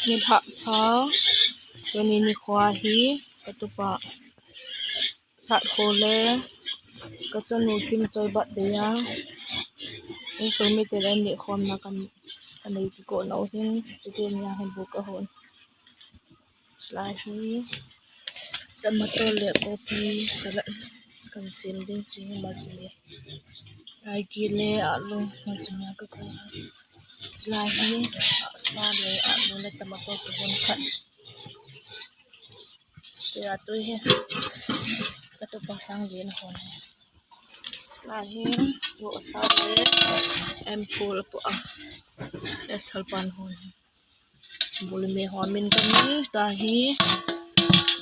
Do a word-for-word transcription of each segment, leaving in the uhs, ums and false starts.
Ni hlah pha, tuni nikhua hi ka tupa Sat Kho le ka chanu Kim Choi birthday a, inn sung mite le an nehkhawmna kan, ka nei kikohna uh hi. Cite ni a hin bu ka hawh. Lai hi tomato le kopi salad kan sem ding ci hi. Mah ci le laigi le alu, mah ci a ka koi. Lai hi sa le alu le tomato kihon khat. Tua tu hi ka tupa sang ve na hon hi. Lai hi sa le em pul a pu a, es thal pan hon hi. Bul me hua min ka mi ta hi.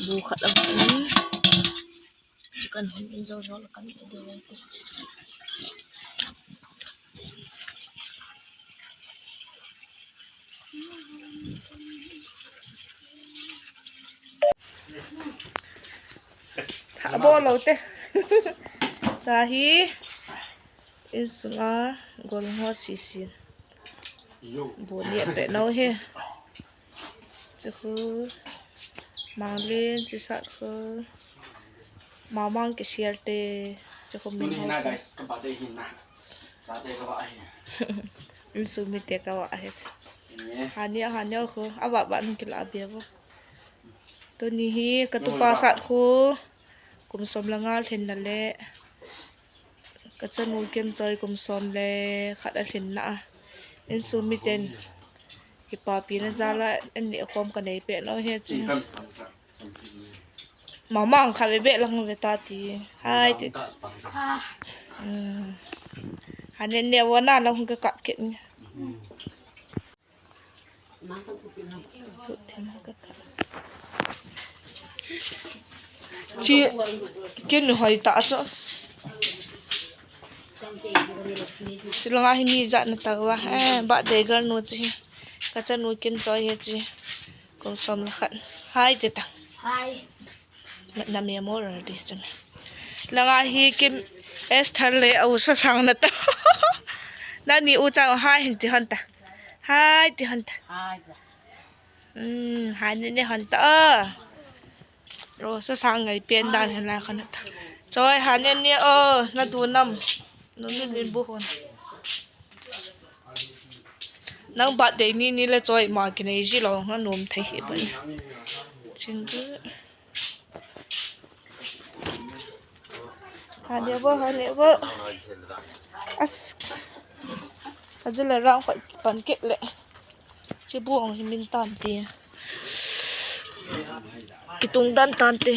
Bu khat a mi. Ci kan hun in zo zo la kan mi de wai te. Tha bo lo te. Ta hi. Inn sunga golngo sisin. Bu ni a peh no hi. Cikhu manglin cisat khu mamang kisial te. Cikhu min ho. Inn sung mite ka wah hi. Hania hania khu a wah wah nung kila bia bo. Tuni hi ka tupa Sat Kho kum sawm le nga hlenna le ka chanu Kim Choi kum sawm le khat a hlenna a, inn sung miten kipapina zala an nehkhawm ka nei peh no hi ci. Mama ang kha bebe lang ve ta ti. Hai ti. Hania ne wa na lang ka kap ket ni. Ci kin hoi ta sos. Silanga hi mi zat na ta wa. Eh, ba de gal nu ci. Ka chanu Kim Choi hi ci. Kum sawm le khat. Hai te ta. Hai. Na, na memorial day cun. Langa hi Kim Esther le a u Sasang na ta. Na ni u cang hai hin ti hon ta. Hai ti hon ta. Hai. Hmm, hai ni ni hon ta. O, Sasang ngai pian dan hin lai khan ta. Choi hai ni ni o, na du nam. Nu nu nin bu hon. Nang birthday ni ni le Choi ma kinei zi lo, nga nuam thei hi ban. Chin du. Hania bo, hania bo. As. Azu le rang khoi pan kek le. Ci buang hi min tan ti. Kitung dan tan ti.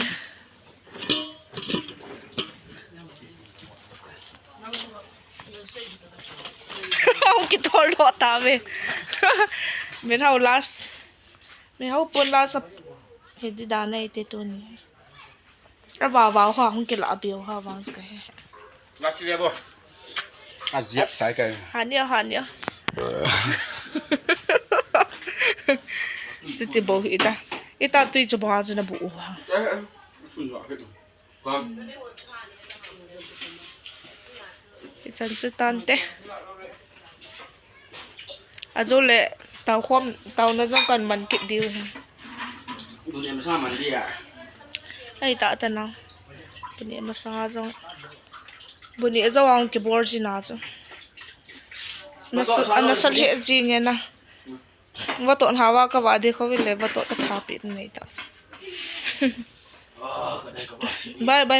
Hong kitol dawh ta ve. Min hau las. Min hau pun las a. Hi di dan ei te tuni. A vavau ha hong kila a biau ha vang ka he. Nga si le bo. A ziak sai kai. Hania, hania. Citi bo hi ita. Ita tui cu bo ha cu na bu u ha. Hi can cu tante. A zo le tau khom, tau na zong kan man kit diu hi. Bun em sa man dia. Ai ta ta na. Bun em sa zong. Bun em zong ang ki bor si na zong. Na sa, na sa le zi nge na. Va tawh hna va ka va de kho ve le va tawh ka tha pi nei ta. Bye bye.